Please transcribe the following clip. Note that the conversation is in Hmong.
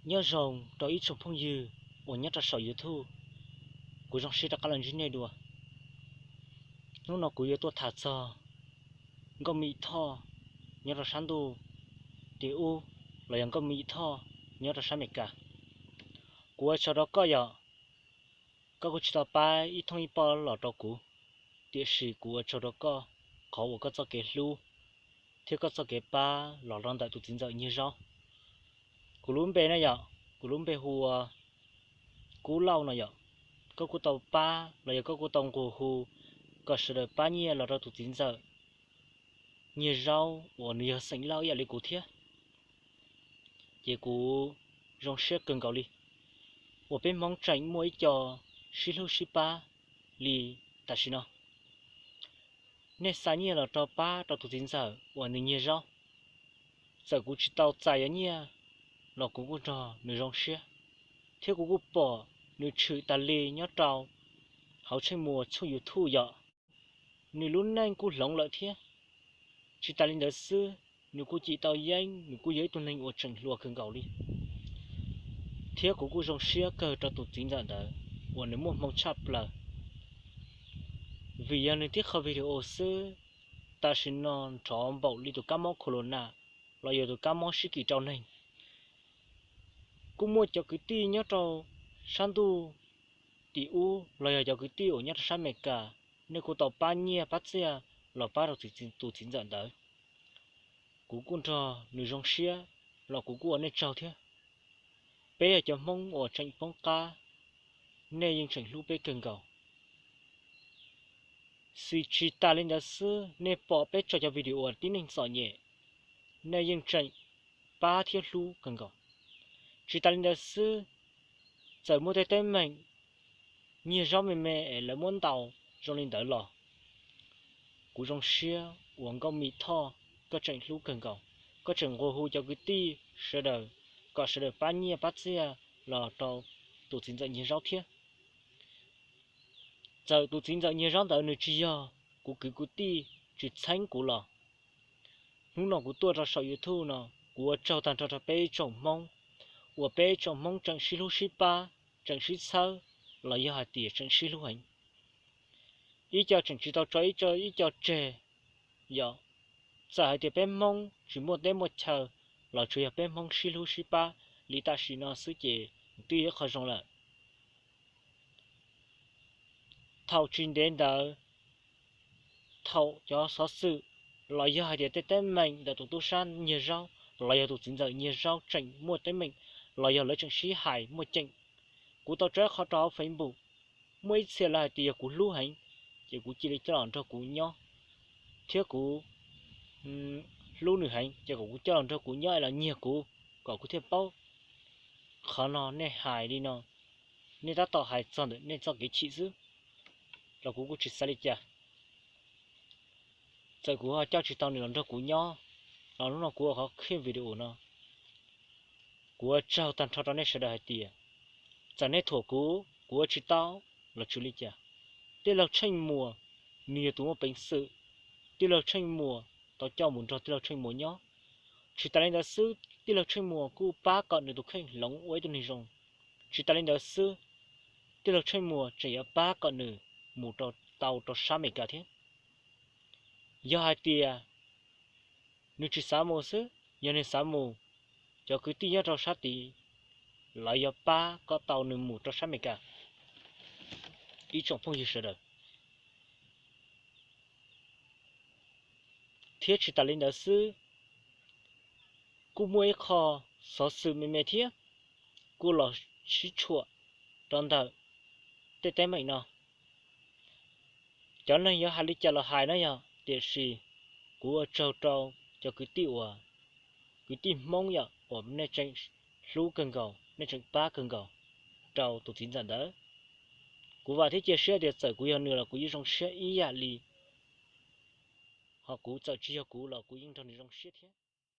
Nyob zoo rau ib tsoom phooj ywg uas nyob rau saum YouTube, kuv zoo siab rov qab los ntsib nej dua. Hnub no kuv yuav tuaj tham txog Nkauj Mim Thoj nyob rau sab ntuj tim ub los yog Nkauj Mim Thoj nyob rau sab Amelikas. Kuv ua tsaug rau koj yom, koj kuj tsis tau pab ib thooj ib pob los rau kuv, tiam sis kuv ua tsaug rau koj qhov uas koj txoj kev hlub thiab koj txoj kev pab los rau ntawm tus txiv ntxawm Nyiag Zaub. Kuv lub npe no yom, kuv lub npe hu ua Kub Lauj no yom. Koj kuj tau pab los yog koj kuj tau nqua hu kom sawv daws pab nyiaj los rau tus txiv ntxawm Nyiag Zaub uas nws yog xeem Lauj ib yam li kuv thiab. Ces kuv zoo siab kawg nkaus li uas peb Hmoob tseem muaj ib co sib hlub sib pab li tam sim no. Nej xa nyiaj los rau pab rau tus txiv ntxawm uas nws Nyiag Zaub. Txawm kuv tsis tau txais yuav nyiaj los kuv kuj nrog nws zoo siab, thiab kuv kuj pom nws tshwm tas li nyob rau hauv Tsheej Muas tshooj YouTube yom. Nws lub neej kuj hloov lawm thiab. Tsis tas li ntawd xwb, nws kuj cim tau yeeb, nws kuj yog ib tug neeg uas tseem hluas kawg nkaus li. Thiab kuv kuj zoo siab kawg rau tus txiv ntxawm ntawd uas nws muaj hmoo tshaj plaws. Vim yog nws tib qho video xwb, tam sim no nrov npaum li tus kab mob corona los yog tus kab mob sib kis rau neeg. Kuj muaj cov kwv tij nyob rau sab ntuj tim ub los yog cov kwv tij uas nyob rau sab Amelikas, nej kuj tau pab nyiaj pab txiaj los pab rau tus txiv ntxawm ntawd. Kuv kuj nrog nws zoo siab los kuv kuj ua nej tsaug thiab. Peb yog cov Hmoob uas tseem poob qab, nej yeej tseem hlub peb kawg nkaus. Xis tsis tas li ntawd xwb, nej pom peb tso cov video uas tib neeg txom nyem, nej yeej tseem pab thiab hlub kawg nkaus. Tsis tas li ntawd xwb, txawm muaj tej teeb meem Nyiag Zaub me me es lawv muab ntaus zoo li ntawd los, kuv zoo siab uas Nkauj Mim Thoj koj tseem hlub kawg nkaus, koj tseem nqua hu cov kwv tij sawv daws kom sawv daws pab nyiaj pab txiaj los rau tus txiv ntxawm Nyiag Zaub thiab. Txawm tus txiv ntxawm Nyiag Zaub ntawd nws tsis yog kuv kwv kuv tij, tsis txheeb kuv los, hnub no kuv tuaj rau saum YouTube no, kuv ua tsaug tag nrho rau peb ib tsoom Hmoob uas peb ib tsoom Hmoob tseem sib hlub sib pab, tseem sib txhawb, los yog hais tias tseem sib hlub heev. Ib co tseem tsis tau tso ib co tseg. Yog txawm hais tias peb Hmoob tsis muaj teb muaj chaw los tsuas yog peb Hmoob sib hlub sib pab li tam sim no xwb ces twb yog ib qho zoo lawm. Thaum tsis ntev ntawd, thaum cov xov xwm los yog hais tias tej teeb meem ntawm tus tub sab Nyiag Zaub los yog tus txiv ntxawm Nyiag Zaub tseem muaj teeb meem los yog lawv tseem sib hais muaj ceem, kuv tau tso ib qho rau hauv Facebook. Muaj ib txhia lawv hais tias yog kuv hlub heev, ces kuv cia li coj los nrog kuv nyob, thiab kuv hlub nws heev ces kom kuv coj los nrog kuv nyob es los nyiag kuv, kom kuv thiaj paub. Qhov no nej hais li no, nej tab tom hais txog ntawm nej txoj kev chim xwb, los kuv kuj tsis xav li cas. Txawm kuv ho coj tsis tau nws los nrog kuv nyob, los hnub no kuv ua qhov clip video no, kuv ua tsaug tag nrho rau nej sawv daws hais tias, txawm nej thuam kuv, kuv ua tsis tau los tsis li cas, tij laug Tsheej Muas nws yog tus muaj peev xwm, tij laug Tsheej Muas tau coj mus nrog tij laug Tsheej Muas nyob. Tsis tas li ntawd xwb, tij laug Tsheej Muas kuj pab kom nws tus kheej hloov ua ib tug neeg zoo. Tsis tas li ntawd xwb, tij laug Tsheej Muas tseem yuav pab kom nws mus rau, tau rau sab Amelikas thiab. Yog hais tias nws tsis xav mus xwb, yog nws xav mus, cov kwv tij nyob rau sab tid lawv yuav pab kom tau nws mus rau sab Amelikas. Ib tsoom phooj ywg sawv daws, thiab tsis tas li ntawd xwb, kuj muaj ib qho xov xwm me me thiab kuj los sib tshuam rau ntawm tej teeb meem no. Cov neeg yuav hais li cas los hais na yog, tiam sis kuv ua tsaug rau cov kwv tij uas, kwv tij Hmoob yom, uas nej tseem hlub kawg nkaus, nej tseem pab kawg nkaus rau tus txiv ntxawm ntawd. Kuv vam thiab cia siab tias txawm kuv yog nws los kuv yeej zoo siab ib yam li, ho kuv txawm tsis yog kuv los kuv yeej nrog nws zoo siab thiab.